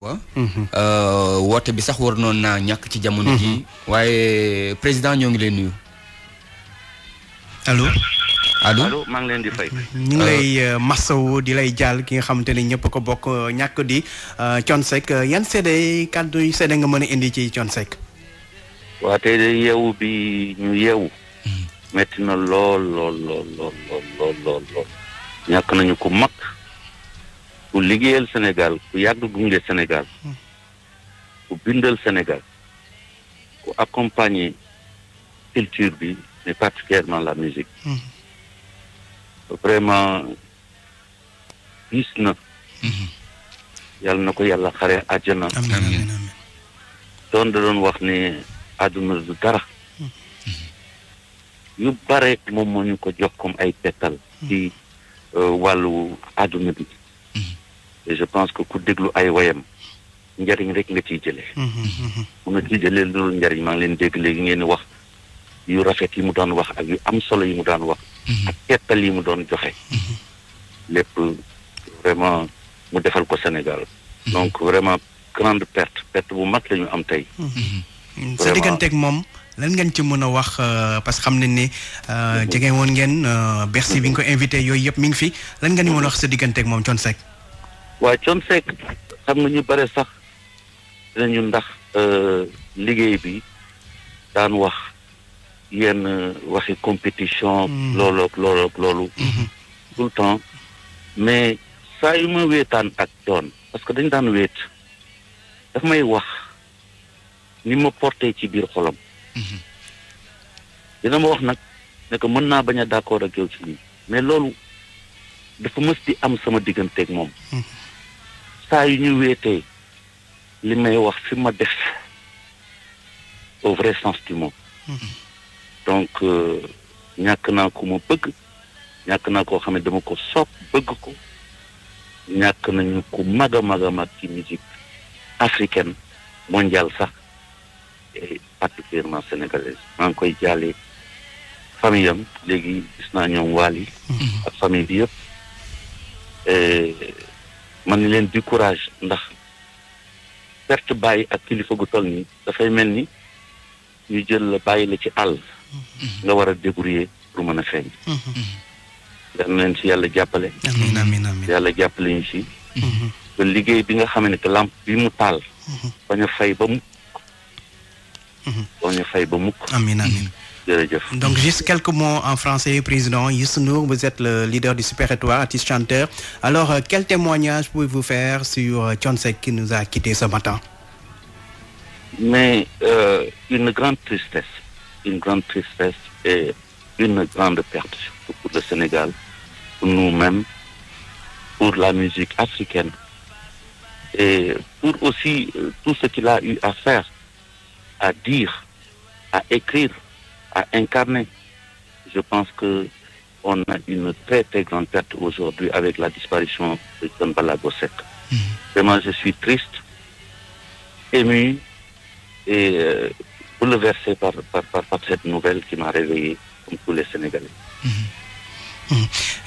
woote bi sax war noon naa ñàkk ci jamono ji waaye président ñoo ngi leen nuyu. allo maa ngi leen di fay. ñu ngi lay masawu di lay jàll ki nga xamante ne ñëpp ko bokk ñàkk di Thione Seck yan seede kàddu yu seede nga mën a indi ci Thione Seck. waa tey de yeewu bi ñu yeewu. metti na lool. ñàkk nañu ko mag. ku liggéeyal Sénégal ku yàgg gunge Sénégal ku bindal Sénégal ku accompagner culture bi mais particulièrement la musique vraiment gis na yàlla na ko yàlla xare àjjana doon da doon wax ne àdduna du dara yu bare moom moo ñu ko jox comme ay pettal ci wàllu àdduna bi et je pense que ku déglu ay wayam njariñ rek nga ciy jëlee. mun na ciy jëlee loolu njariñ maa ngi leen dégg léegi ngeen di wax yu rafet yi mu doon wax ak yu am solo yi mu daan wax. ak kettal yi mu doon joxe. lépp vraiment mu defal ko Sénégal. donc vraiment grande perte bu mag la ñu am tey. sa digganteeg moom lan ngeen ci mën a wax parce que xam nañ ne jege woon ngeen Bercy bi nga ko invité yooyu yëpp mi ngi fi lan ngeen ñu mën a wax sa digganteeg moom Thione Seck. waaw Thione Seck xam nga ñu bare sax dinañu ndax liggéey bi daan wax yenn waxi compétition loolu tout le temps mais saa yu ma weetaan ak Thione parce que dañ daan weet daf may wax ni ma porté ci biir xolam dina ma wax nag ne que mën naa bañ a d'accord ak yow ci lii mais loolu dafa mës di am sama digganteeg moom saa yu ñu weetee li may wax fi ma def au vrai sens du mot donc ñàkk naa ko ma bëgg ñàkk naa koo xam ne dama ko sopp bëgg ko ñàkk nañu ko mag a mag ci musique africaine mondiale sax et particulièrement sénégalaise maa ngi koy jàllee famille am léegi gis naa ñoom Wally ak famille bi yëpp man ni leen di courage ndax perte bàyyi ak kilifa gu toll nii dafay mel ni ñu jël la bàyyi la ci àll nga war a débrouiller pour mën a feeñ yal na leen ci yàlla jàppale amiin yàlla jàppale ñu ci ba liggéey bi nga xam ne que lampe bi mu taal bañ a fay ba mukk amiin Donc, juste quelques mots en français, Président. Youssou Ndour, vous êtes le leader du Super Étoile, artiste chanteur. Alors, quel témoignage pouvez-vous faire sur Thione Seck qui nous a quittés ce matin? Mais une grande tristesse et une grande grande perte, surtout pour le Sénégal, pour nous-mêmes, pour la musique africaine et pour aussi tout ce qu'il a eu à faire, à dire, à écrire, à incarner. Je pense que on a une très grande perte aujourd'hui avec la disparition de Thione Ballago Seck. Vraiment, je suis triste, ému et bouleversé par cette nouvelle qui m'a réveillé comme tous les Sénégalais.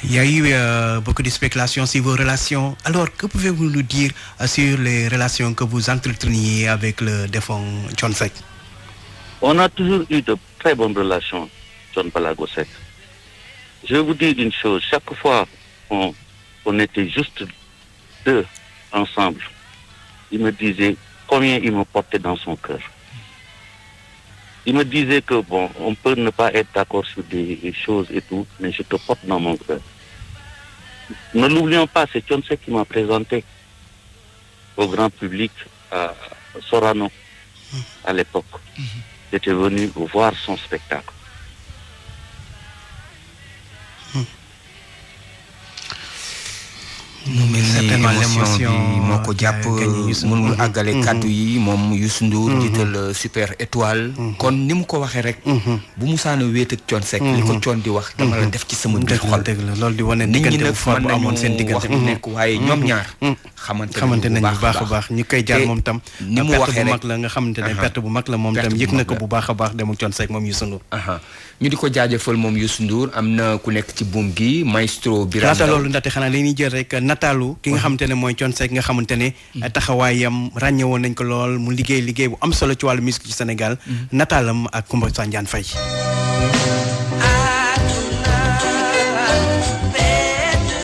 Il y a eu beaucoup de spéculations sur vos relations. Alors, que pouvez-vous nous dire sur les relations que vous entreteniez avec le défunt Thione Seck? On a toujours eu de très bonnes relations, Thione Ballago Seck. Je vais vous dire une chose, chaque fois qu'on était juste deux ensemble, il me disait combien il me portait dans son cœur. Il me disait que bon, on peut ne pas être d'accord sur des choses et tout, mais je te porte dans mon cœur. Ne l'oublions pas, c'est Thione Seck qui m'a présenté au grand public à Sorano à l'époque. J'étais venu voir son spectacle. certainement l'émotion bi moo ko jàpp mënul àggale kàddu yi moom Youssou Ndour jiital Super Étoile kon ni mu ko waxee rek bu musaana wéet ak Thione Seck li ko Thione di wax dama la def ci sama biir xol loolu di wane diggante bu fort bu amoon seen diggante wax nekk waaye ñoom ñaar xamante nañ bu baax a baax ñu koy jaar moom tam ni mu waxee bu mag la nga xamante ne perte bu mag la moom tam yëg na ko bu baax a baax dem ak Thione Seck moom Youssou Ndour ñu di ko jaajëfal moom Youssou Ndour am na ku nekk ci buum gi maestro Birame laata loolu ndaxte xanaa li ñuy jël rek nataalu ki nga xamante ne mooy Thione Seck nga xamante ne taxawaayam ràññewoon nañ ko lool mu liggéey bu am solo ci wàllu musique ci Sénégal nataalam ak Coumba Sandiane Faye